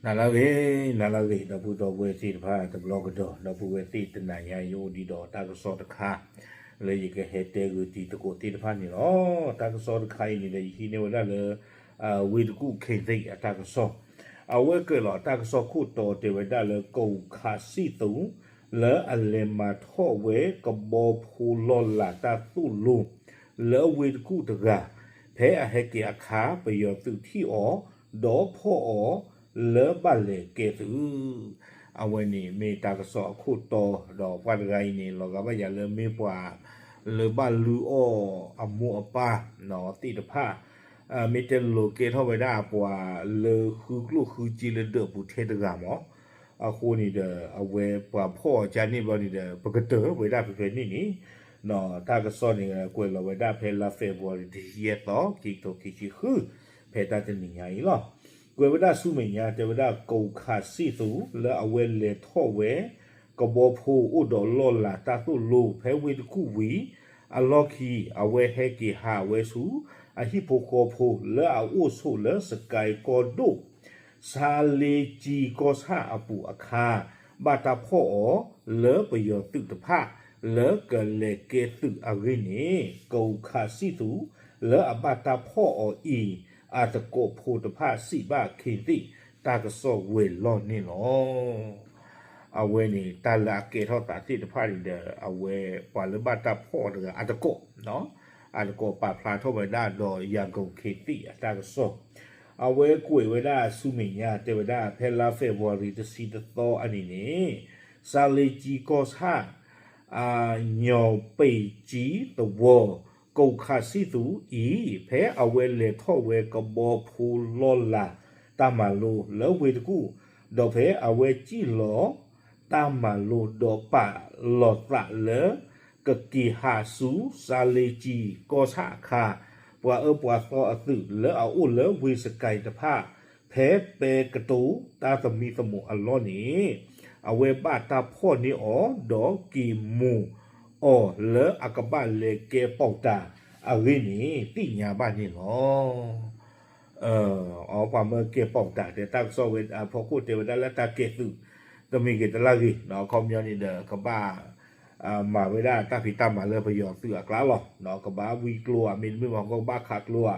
နၤလၢအဂ့ၤ, နၤလၢအဂ့ၤ ဒီပုၢ်ဒီဝဲၢ်သ့ၣ်တဖၣ်တဘျီကဒီး, ဒီပုၢ်ဝဲၢ်သ့ၣ်တနၤညါအံၤ ယအိၣ်ဒံးဒီးတၢ်ကစီၣ်တခါ လၢယကဟဲတဲဂုာ်တံၤသကိးသ့ၣ်တဖၣ်န့ၣ်လီၤ. တၢ်ကစီၣ်တခါအံၤန့ၣ်ဒီး ယဟံးန့ၢ်ဝဲဒၣ်လၢ ဝ့ၢ်တကူၣ်ခ့သ့ၣ်အတၢ်ကစီၣ်, အဝဲကွဲးလီၤတၢ်ကစီၣ်ခိၣ်တီတဲဝဲဒၣ်လၢ ကိးခးစံၣ်သူး လၢအလဲၤမၤထီၣ်ဝဲကဘီဖိလီၢ်လၤတၢ်သိၣ်လိ လၢဝ့ၢ်တကူၣ်တဂၤ, ဖဲအဟဲက့ၤအခါ ပယီၤသုးထံၣ်အီၤ ဒီးဖီၣ်အီၤ လၢဘၣ်လဲၤကဲသုး. အဝဲန့ၣ်မ့ၢ်တၢ်ကစီၣ်အခိၣ်တီ, ဒီးပှၤတဂၤအံၤန့ၣ် လီၤဂာ်ဘၣ်ယၤလၢမ့ၢ်ပှၤလၢဘၣ်လုၢ်အီၣ်အမိၢ်အပၢ် သ့ၣ်တဖၣ်, မ့ၢ်တဲလိၤကဲထီၣ်ဝဲဒၣ်ပှၤလၢဃုကျိၣ်ဃုစ့လၢဒၢးပူၤထဲတဂၤမး. အဃိန့ၣ်ဒီး အဝဲပှၤဖီၣ်အီၤကန့ၣ်ဘျီန့ၣ်ဒီး ပကတၢၢ်ဝဲဒၣ်ဖဲဖဲန့ၣ်န့ၣ်, တၢ်ကစီၣ်န့ၣ် ကွဲးလီၤဝဲဒၣ်ဖဲလါ February တဆံယဲၢ်သီ ခံကထိခံဆံဃု, ဖဲတၢ်တနံၤညါအံၤလီၤ. ကွဲးဝဲဒၣ်ဆူမဲာ်ညါ တဲဝဲဒၣ်ကိးခးစံၣ်သူး လၢအဝဲလဲၤထီၣ်ဝဲ ကဘီဖိအိၣ်ဒီးလီၢ်လၤတၢ်သိၣ်လိ ဖဲဝ့ၢ်တကူၣ်ဝံၤအလီၢ်ခံ, အဝဲဟဲက့ၤဟးဝဲဆူ အဟံၣ်ဖိဃီဖိလၢအအိၣ်ဆိးလၢစကဲကီၢ်ဒိၣ် ဆါလ့ကၠံကီၢ်ဆၣ်အပူၤအခါ, ဘၣ်တၢ်ဖီၣ်အီၤလၢပယီၤသုးတဖၣ် လၢကလဲၤကဲသုးအဂ့ၢ်န့ၣ် ကိးခးစံၣ်သူး လၢအဘၣ်တၢ်ဖီၣ်အီၤအံၤ အသကိးဖိတဖၣ်စံးဘၣ် ခ့သ့ၣ် တၢ်ကစီၣ်ဝဲၤလီၢ်န့ၣ်လီၤ. အဝဲန့ၣ် တၢ်လၢအကဲထီၣ်သးသ့ၣ်တဖၣ်န့ၣ်ဒီး အဝဲပှၤလၢဘၣ်တၢ်ဖီၣ်အီၤတဂၤအသကိး, အသကိးပာ်ဖျါထီၣ်ဝဲဒၣ်ဒီး ယၤကိးခ့သ့ၣ်အတၢ်ကစီၣ်, အဝဲကွဲးဝဲဒၣ်ဆူမဲာ်ညါ တဲဝဲဒၣ်ဖဲလါ February တဆံတသီအနံၤန့ၣ် ဆါလ့ကၠံကီၢ်ဆၣ် ညီၣ်ပ့ၤကၠံသဝီ ကိးခးစံၣ်သူးအံၤ ဖဲအဝဲလဲၤထီၣ်ဝဲကဘီဖိလီၢ်လၤတၢ်မၤလိ လၢဝ့ၢ်တကူၣ်, ဒီးဖဲအဝဲစံၣ်လီၤတၢ်မၤလိဒီးပာ်လီၤသးလၢ ကက့ၤဟးဆူ ဆါလ့ကၠံကီၢ်ဆၣ်အခါ, ပှၤအၢပှၤသီအသုးလၢအအိၣ်လၢဝ့ၢ်စကဲတဖၣ် ဖဲပဲကတိၤတၢ်သမံသမိးအလီၢ်န့ၣ် အဝဲဘၣ်တၢ်ဖီၣ်န့ၢ်အီၤ ဒီးက့ၤမိၢ်အီၤလၢအကဘၣ်လဲၤကဲပီၣ်တၢ်အဂ့ၢ်န့ၣ် သ့ၣ်ညါဘၣ်န့ၣ်လီၤ. အပှၤမၢကဲပီၣ်တၢ် တဲတၢ်ကစီၣ်ဝဲအဖီခိၣ်တဲဝဲဒၣ်လၢတၢ်ကဲသုး တမ့ၢ်ဂ့ၤတလၢ်ဂ့ၤ, အခီပညီန့ၣ်ဒီး ကဘၣ် မၤဝဲဒၣ်တၢ်ဖံးတၢ်မၤလၢပယီၤသုးအကျါလီၤ. ကဘၣ်ဝံကျိဧါ မ့တမ့ၢ်ဘၣ်ကဘၣ်ခးကျိဧါ,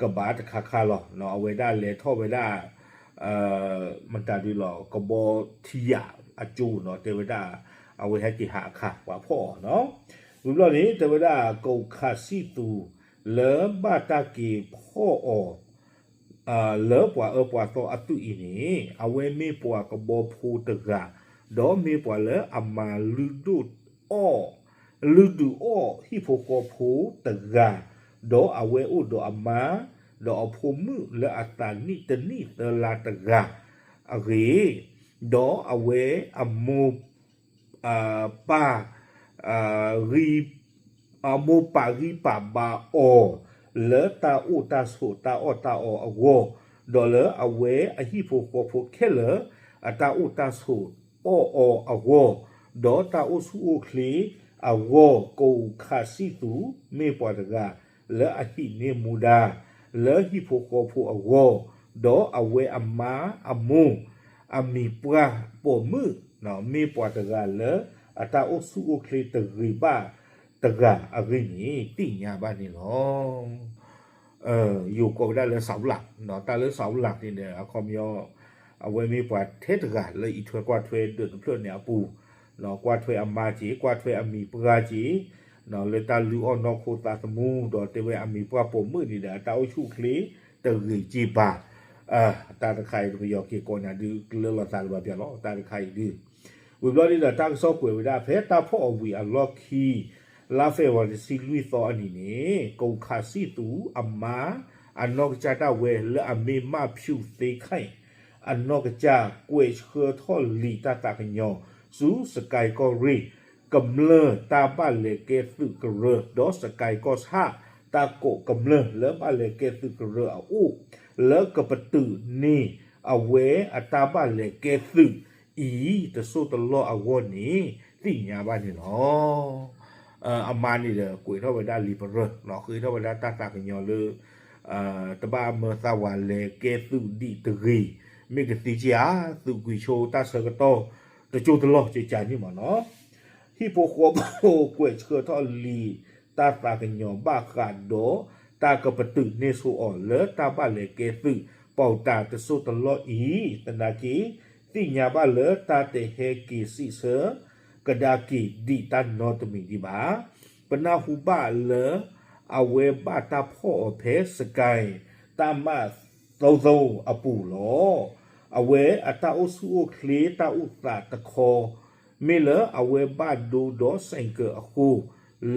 ကဘၣ်တခါခါလီၤ. အဝဲဒၣ်လဲၤထီၣ်ဝဲဒၣ် မတၤဒုလီၤ ကဘီထံယၣ်အကၠိနီၤ တဲဝဲဒၣ် အဝဲဟဲက့ၤဟးအခါ ပှၤဖီၣ်အီၤနီၤ. ဝံၤဘျီန့ၣ် တဲဝဲဒၣ်ကိးခးစံၣ်သူး လၢဘၣ်တၢ်က့ၤဖီၣ်အီၤ လၢပှၤအၢပှၤသီအသုးအံၤန့ၣ် အဝဲမ့ၢ်ပှၤကဘီဖိတဂၤ, ဒီးမ့ၢ်ပှၤလၢအမၤလုၢ်ဒိၣ်အီၣ် လုၢ်ဒုးအီၣ်ဟံၣ်ဖိဃီဖိတဂၤ, ဒီးအဝဲအိၣ်ဒီးအမါ ဒီးအဖိမုၣ်လၢအသးနံၣ်တနံၣ်သၢလါတဂၤအဂ့ၢ်, ဒီးအဝဲအမိၢ် ပာ် ဂံၢ် အမိၢ်ပာ်ဂံၢ်ပာ်ဘါအီၤ လၢတၢ်အိၣ်တၢ်ဆိးတၢ်အီၣ်တၢ်အီအဂီၢ်, ဒီးလၢအဝဲအဟံၣ်ဖိဃီဖိခဲလၢာ် အတၢ်အိၣ်တၢ်ဆိးအီၣ်အီအဂီၢ်, ဒီးတၢ်အိၣ်ဆူၣ်အိၣ်ချ့အဂီၢ်, ကိးခးစံၣ်သူး မ့ၢ်ပှၤတဂၤ လၢအဟံးန့ၢ်မူဒါ လၢဟံၣ်ဖိဃီဖိအဂီၢ်, ဒီးအဝဲအမါအမိၢ် အမံၤပှၢ်ပိာ်မုၣ် မ့ၢ်ပှၤတဂၤလၢအတၢ်အိၣ်ဆူၣ်အိၣ်ချ့တဂ့ၤဘၣ်တဂၤအဂ့ၢ်န့ၣ် သ့ၣ်ညါဘၣ်န့ၣ်လီၤ. ယိၤကိးဝဲဒၣ်လၢ စးဝ်လး, တၢ်လၢ စးဝ်လး န့ၣ်ဒီး အခီပညီ အဝဲမ့ၢ်ပှၤထဲတဂၤလၢအံးထွဲကွၢ်ထွဲဒၢးတဖျၢၣ်န့ၣ်အပူၤ, ကွၢ်ထွဲအမါက့ၤ, ကွၢ်ထွဲအမံၤပှၢ်က့ၤ, လၢတၢ်လုၢ်အီၣ်နီၢ်ခိသးသမူ, ဒီးတဲဝဲအမံၤပှၢ်ပိာ်မုၣ်န့ၣ်ဒီး အတၢ်အိၣ်ဆူၣ်အိၣ်ချ့တဂ့ၤက့ၤဘၣ် တၢ်တခါအံၤ ပယီၤက့ၤကိးနၤဒုး ကလၢလီၤသးလၢၤဘၣ်ပျၢ်လီၤ. တၢ်တခါအံၤဒုး ဝံၤဘျီန့ၣ်ဒီး တၢ်ကစီၣ်ကွဲးဝဲဒၣ် ဖဲတၢ်ဖီၣ်အီၤဝံၤအလီၢ်ခံ လါ February တဆံလွံၢ်သီအနံၤန့ၣ် ကိးခးစံၣ်သူးအမါ အနီၢ်ကစၢ်ဒၣ်ဝဲလၢအမ့ၢ် မၢ်ဖၠူးသ့ခဲၣ် အနီၢ်ကစၢ်ကွဲးဆှၢထီၣ်လံာ်တၢ်သးကညီၤ ဆူစကဲကီၢ်ရ့ၣ် ကမျၢၢ်တၢ်ဘၣ်လဲၤကဲသုးကရၢ ဒီးစကဲကီၢ်ဆၣ် တၢ်ကိးကမျၢၢ်လၢဘၣ်လဲၤကဲသုးကရၢအအိၣ် လၢကပတုာ်န့ၢ်အဝဲအတၢ်ဘၣ်လဲၤကဲသုးအံၤ တစိၢ်တလီၢ်အဂီၢ်န့ၣ် သ့ၣ်ညါဘၣ်န့ၣ်လီၤ. အမါန့ၣ်ဒီး ကွဲးထီၣ်ဝဲဒၣ်လံာ်ပရၢ ဃ့ထီၣ်ဝဲဒၣ်တၢ်သးကညီၤလၢ တဘၣ်မၢသးဝးလဲၤကဲသုးဒံးတဂ့ၤ မ့ၢ်ကသံက့ၤဧါ, သုးကွံာ်ဆိတၢ်ဆၢကတီၢ် တကၠိတလီၢ်ကကန့ၣ်မ့ၢ်နီၤ. ဟံၣ်ဖိဃီဖိကွဲးဆှၢထီၣ်လံာ်တၢ်သးကညီၤဘၣ်ဃးဒီး တၢ်ကပတုာ်န့ၢ်ဆိအီၤလၢတၢ်ဘၣ်လဲၤကဲသုး ပီၣ်တၢ်တစိၢ်တလီၢ်အံၤ, သနာ်က့ သ့ၣ်ညါဘၣ်လၢတၢ်တဟဲက့ၤစံးဆၢ ကဒါက့ၤဒံးတၢ်နီတမံၤဒံးဘၣ်. ပနၢ်ဟူဘၣ်လၢ အဝဲဘၣ်တၢ်ဖီၣ်အီၤဖဲစကဲ တၢ်မး သိသိအပူၤလီၤ. အဝဲအတၢ်အိၣ်ဆူၣ်အိၣ်ချ့တၢ်အိၣ်သးတခီ မ့ၢ်လၢအဝဲဘၣ်ဒိဒီးစဲးကၢးအဃိ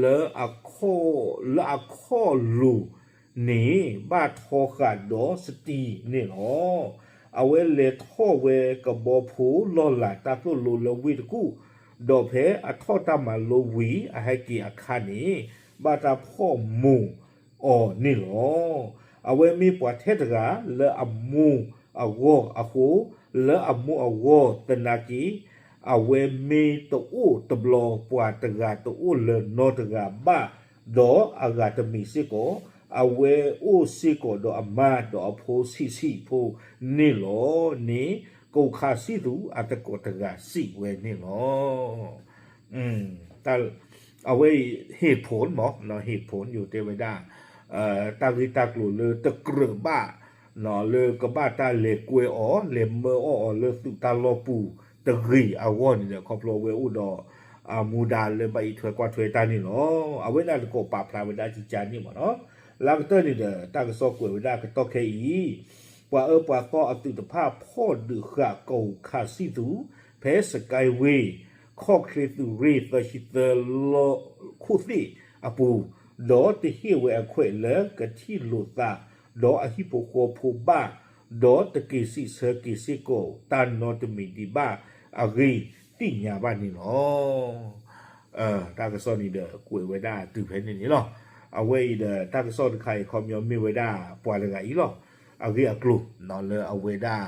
လၢ လၢအခီၣ်လိၤန့ၣ် ဘၣ်ထီဃာ်ဒီးစတံၤန့ၣ်လီၤ. အဝဲလဲၤထီၣ်ဝဲကဘီဖိလီၢ်လၤတၢ်သိၣ်လိလၢဝ့ၢ်တကူၣ်, ဒီးဖဲအထီၣ်တၢ်မၤလိဝံၤအဟဲက့ၤအခါန့ၣ် ဘၣ်တၢ်ဖီၣ်မိၢ် အီၤန့ၣ်လီၤ. အဝဲမ့ၢ်ပှၤထဲတဂၤလၢအမိၢ်အဂီၢ်အဃိ, လၢအမိၢ်အဂီၢ်သနာ်က့ အဝဲမ့ၢ်တအိၣ်တဘျီ ပှၤတဂၤတအိၣ်လၢၤနီတဂၤဘၣ်, ဒီးအဂၤတမံၤစ့ၢ်ကီး အဝဲအိၣ်စ့ၢ်ကီးဒီးအမါဒီးအဖိဆံးဆံးဖိန့ၣ်လီၤန့ၣ် ကိးခးစံၣ်သူၤအသကိးတဂၤစံးဝဲန့ၣ်လီၤ. အဝဲအံၤ ဟ့ၣ်ဖိမး, ဟ့ၣ်ဖိယိၤတဲဝဲဒၣ် တၢ်ဂ့ၢ်တၢ်ကျိၤလၢတကြၢးဘၣ် လၢကဘၣ်တၢ်လဲၤကွဲအီၤ လဲၤမၢအီၣ်အီၤလၢသုးတၢ်လီၢ်ပူၤတဂ့ၤအဂီၢ်န့ၣ်ဒီး ခီဖျိအဝဲအိၣ်ဒီး အမူဒါလၢဘၣ်အံးထွဲကွၢ်ထွဲတၢ်န့ၣ်လီၤ. အဝဲဒၣ်တကိးပာ်ဖျါဝဲဒၣ်ကကန့ၣ်မးနီၤ. လၢကတၢၢ်န့ၣ်ဒီး တၢ်ကစီၣ်ကွဲးဝဲဒၣ်ကတီၢ်ခဲအံၤ ပှၤအၢပှၤသီအသုးတဖၣ်ဖီၣ်ဒုးဃာ်ကိးခးစံၣ်သူၤ ဖဲစကဲဝ့ၢ် ခီၣ်ချ့သုးရ့ၣ်သၢဆံသၢ လီၢ်ခိၣ်သ့ၣ်အပူၤ, ဒီးတဟ့ၣ်ဝဲအခွဲးလၢကထံၣ်လိာ်သး ဒီးအဟံၣ်ဖိဃီဖိဘၣ်, ဒီးတက့ၤစံးဆၢက့ၤစ့ၢ်ကီးတၢ်နီတမံၤဒံးဘၣ်အဂ့ၢ်သ့ၣ်ညါဘၣ်န့ၣ်လီၤ. တၢ်ကစီၣ်န့ၣ်ဒီးကွဲးဝဲဒၣ်တုၤဖဲန့ၣ်န့ၣ်လီၤ. အဝဲအံၤဒီးတၢ်ကစီၣ်တခါအံၤခီပညီမ့ၢ်ဝဲဒၣ်ပှၤတဂၤအံၤလီၤ. အဂ့ၢ်အကျိၤ လၢအဝဲဒၣ်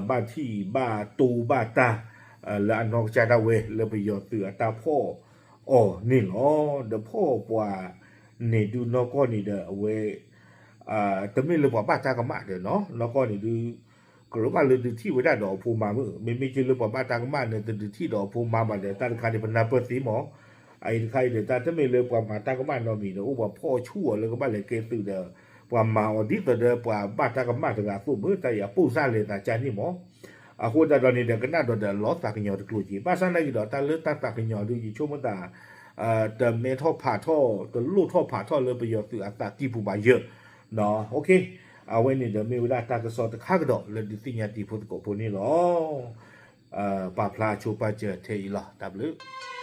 ဘၣ်ထံၣ်ဘၣ်တိဘၣ်တၢ် လၢအနီၢ်ကစၢ်ဒၣ်ဝဲလၢပယီၤသုးအတၢ်ဖီၣ်အီၤန့ၣ်လီၤ. ဒီးဖီၣ်ပှၤန့ၣ်ဒုးနီၢ်ကီၢ်န့ၣ်ဒီးအဝဲ တမ့ၢ်လၢပှၤဘၣ်တၢ်ကမၣ်ဒီးနီၤ နီၢ်ကီၢ်န့ၣ်ဒုး ကြၢးဘၣ်လၢဒုးထံၣ်ဝဲဒၣ်ဒီးအဖိမါမုၣ် မ့မ့ၢ်က့လၢပှၤဘၣ်တၢ်ကမၣ်န့ၣ် တဒုးထံၣ်ဒီးအဖိမါဘၣ်ဒီး တၢ်တခါန့ၣ် ပနၢ်ပၢၢ်သ့မး. အအံၤတခါအံၤဒီး တၢ်တမ့ၢ်လၢပှၤမၤတၢ်ကမၣ်နီတမံၤဒီး အိၣ်ပှၤဖီၣ်ဆူၣ်အီၤလၢကဘၣ်လဲၤကဲသုးဒီး ပှၤမၤအီၤဒ်သိးဒီးပှၤဘၣ်တၢ်ကမၣ်တဂၤအသိးမ့ၢ် တၢ်အံၤအပိၢ်စၢ်လဲၤသးကါန့ၣ်မး. အဃိသတးဒီးန့ၣ်ဒီး ကနၣ်ဒီးဒီးလီၤသးကညီၤတကျိၤက့ၤ ဘၣ်ဆၣ်နာ်က့ဒီး တၢ်လၢတၢ်သးကညီၤဒုး ယဆိကမိၣ်သး တမဲထီၣ်ဖးထီၣ် တလိၣ်ထီၣ်ဖးထီၣ်လၢပယီၤသုးအသးကံၢ်ပူၤဘၣ်ယၢၤ အဝဲန့ၣ်ဒီးမ့ၢ်ဝဲဒၣ်တၢ်ကစီၣ်တခါကဒီး လၢဒုးသ့ၣ်ညါတံၤဖိသကိးဖိန့ၣ်လီၤ. ပာ်ဖျါဆိပာ်စၢၤထဲအံၤလီၤ. တၢ်ဘျုး